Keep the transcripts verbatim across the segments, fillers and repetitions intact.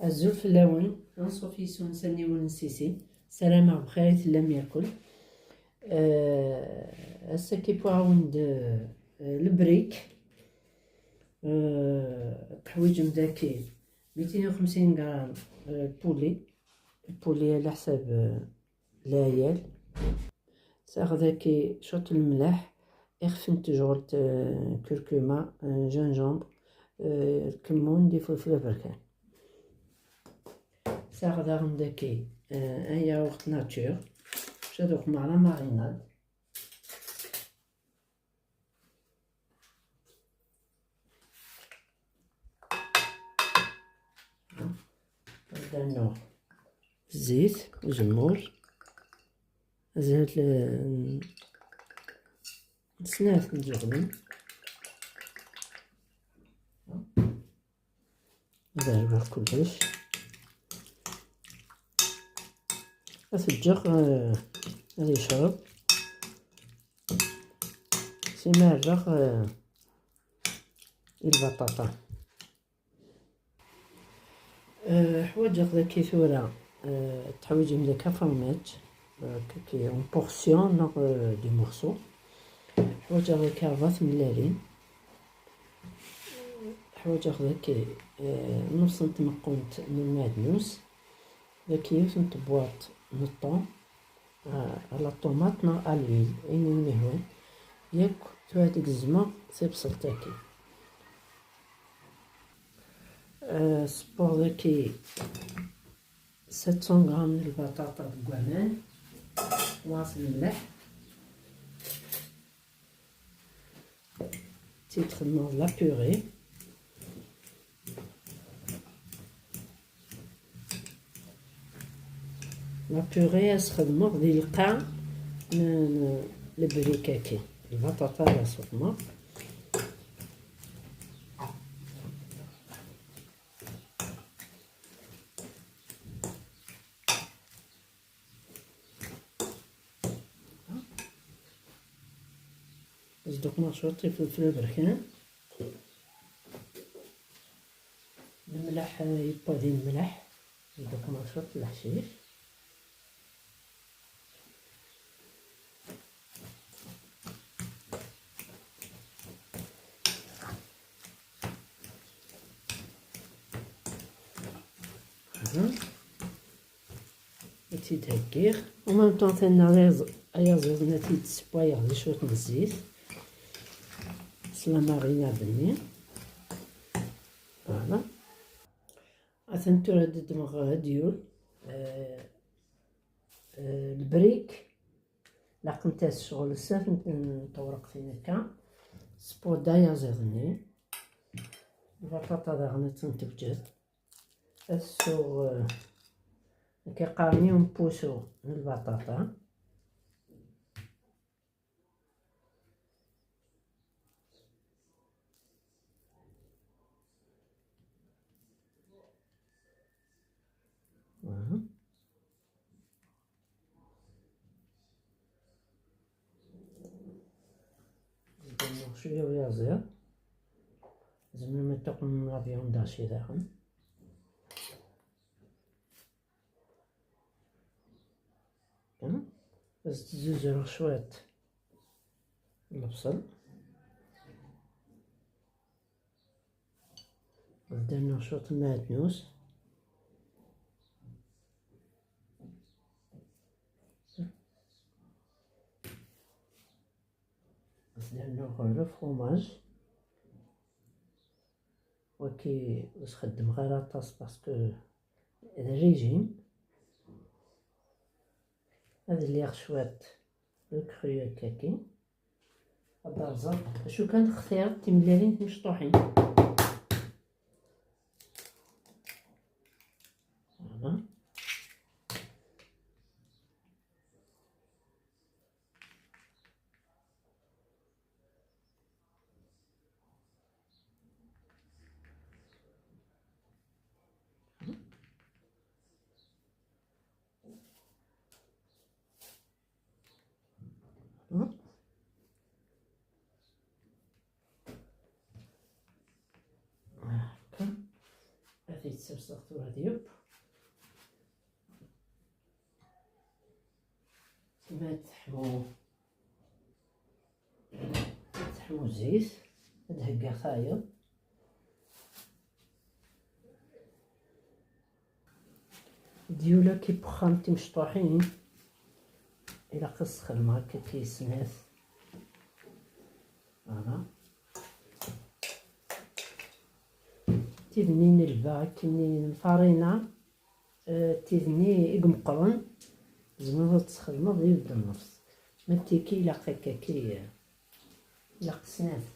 Azul fell-awen, anṣuf yes-wen s aniwel n Sisi. Ssarameɣ bxir i tellam yakul. Eh, ass-agi wwiɣ-awen-d, eh, lebrik. Eh, teḥwiǧem daki mitin u xemsin gram, eh, poulet. Poulet ɛla ḥsab, eh, lɛiyal. Sɛiɣ daki cwiṭ n lemleḥ, ixef n tejɣelt, eh, curcuma, eh, gingembre, eh, lkemmun d ifelfel aberkan. Sɛiɣ daɣen daki, eh, un yaourt nature, bac ad uqmeɣ la marinade. Ad rnuɣ zzit, uzemmur, azal, eh, n snat n tjeɣlin. Ad rwiɣ kullec. Ad t-ǧǧeɣ, eh, ad yecreb. Sima rreɣ, eh, i lbaṭaṭa. Eh, ḥwaǧeɣ daki tura, eh, teḥwiǧem daki afromaj, eh, kaki en portion neɣ, eh, des morceaux. Ḥwaǧeɣ daki ṛebɛa tmellalin. Ḥwaǧeɣ daki, eh, nnuṣ n tmeqqunt n lmeɛdnus. Daki yiwet n tebwaṭ n ṭṭum, eh, à la tomate neɣ à l'huile, ayen i wen-ihwan. Yakk tura ad gezmeɣ tibṣelt-agi. Eh, sewweɣ daki sept cents grammes n lbaṭaṭa deg waman, wa s lemleḥ. Tt-id-xedmeɣ d la purée. La purée ad s-xedmeɣ di lqaɛ n, n lebrikaki. Lbaṭaṭa ad s-xedmeɣ. Zduqmeɣ cwiṭ ifelfel aberkan. Lemleḥ, eh, yewwa di lemleḥ. Zduqmeɣ cwiṭ leḥcic. Aha. Ad tt-id-heggiɣ. En même temps, tanna ayaẓ-, ayaẓiḍ-nni ad t-id-ssewwayeɣ di cwiṭ n zzit. S la marinade-nni. Voilà. Atan tura ad ddmeɣ adyul. Eh, eh, lbrik. Laqent-as ccɣel sat n, n tewreqtin akka. Spuda ayaẓiḍ-nni. Lbaṭaṭa daɣen ad tent-tewǧed. Ad ssuɣ, eh, nekk iqqaren yiwen pusu n lbaṭaṭa. Aha. Zedmeɣ cwiya uyaziḍ. Tzemrem ad tuqmem la viande hachée daɣen. Kan. Ad zzuzureɣ cwiṭ lebṣel. Ad d-rnuɣ cwiṭ n lmeɛdnus. Ad d-rnuɣ le fromage. Wagi ur s-xeddmeɣ ara aṭas parce que d régime. Ad lliɣ cwiṭ le cru akkagi. Ad d-rẓeɣ acu kan xtireɣ timellalin timecṭuḥin. Voilà. Yettserseɣ tura d yupp. Ma teḥmu, teḥmu zzit, ad heggaɣ tayeḍ. Dyula ki wexxam timecṭuḥin, ilaq ad sxedmeɣ akka ki snat. Voilà. Tidnin i lbaɣ akkenni n lfarina, eh, tidni i imeqqren, tzemreḍ ad tesxedmeḍ yiwet d nnefs. Ma d tiki ilaq akka ki, eh, ilaq snat.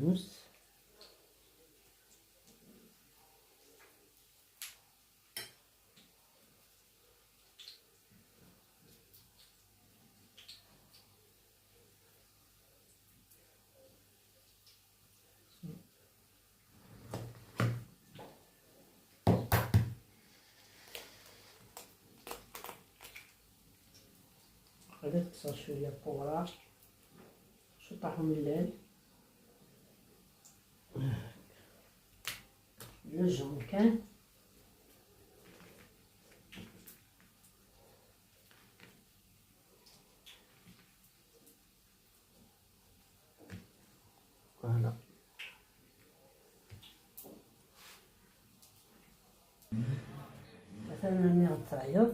Nus. Ad kkseɣ cwiya n uwraɣ, ciṭṭaḥ umellal, le jaune kan. Voilà. Atan rniɣ-d tayeḍ.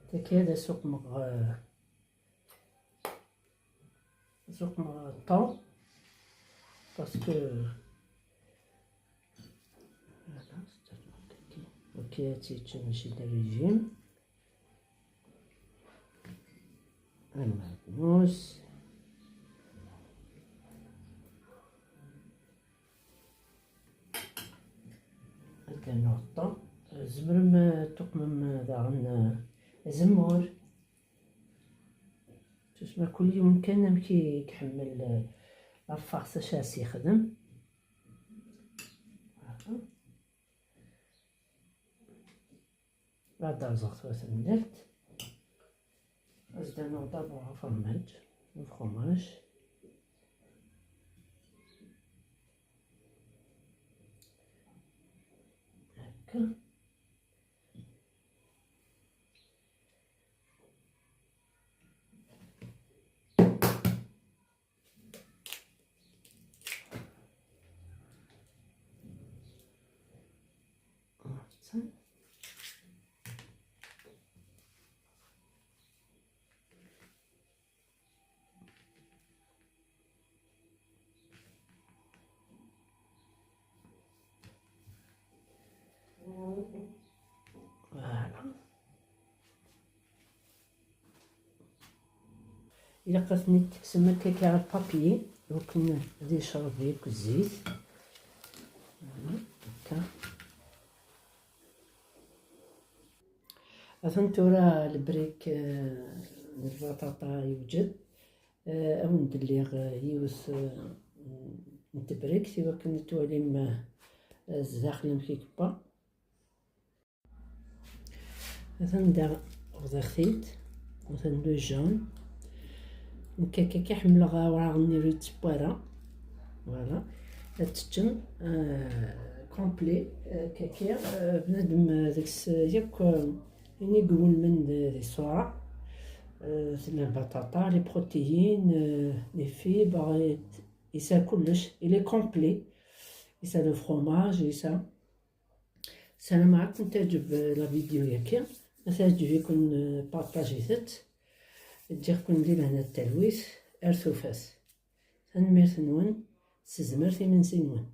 Tagi ad as-uqmeɣ, eh, as-uqmeɣ ṭṭu. Parce que, voilà, c'est... Ok, ad tt-yeččen mačči d régime. Amernus. Ad rnuɣ ṭṭu. Tzemrem ad tuqmem daɣen, eh, azemmur. Tusma kul yiwen kan amek i iḥemmel, eh, la farce acu as-yexdem. Voilà. Ad d-rẓeɣ tura tamellalt. Ad s-d-rnuɣ d'abord afremaj, le fromage. Akka. Voilà. Ilaq ad ten-id-tekksem akka kra papier, iwakken ad yecreb yakk zzit. Voilà, akka. Atan tura lebrik, eh, n lbaṭaṭa yewǧed. Eh, ad wen-d-lliɣ, eh, yiwet, eh, n tebrikt iwakken ad twalim, eh, zdaxel amek i yewwa. Atan da bḍiɣ-t-id, atan le jaune. Nekk akka kan ḥemmleɣ awraɣ-nni ur yettewwa ara. Voilà. Ad teččem, eh, complet, eh, kaki, eh, bnadem, eh, deg-s, eh, yakk, eh, ayen i iwulmen di, di ṣṣura. Eh, tella lbaṭaṭa, les protéines, eh, les fibres, eh, yesɛa kullec, il est complet. Yesɛa le fromage, yesɛa. Ssarameɣ ad ken-teɛǧeb, eh, la vidéo-yagi. Ma teɛǧeb-iken, eh, partager-tt. Ǧǧiɣ-ken di lehna d talwit. Ar tufat. Tanemmirt-nwen s tezmert imensi-nwen.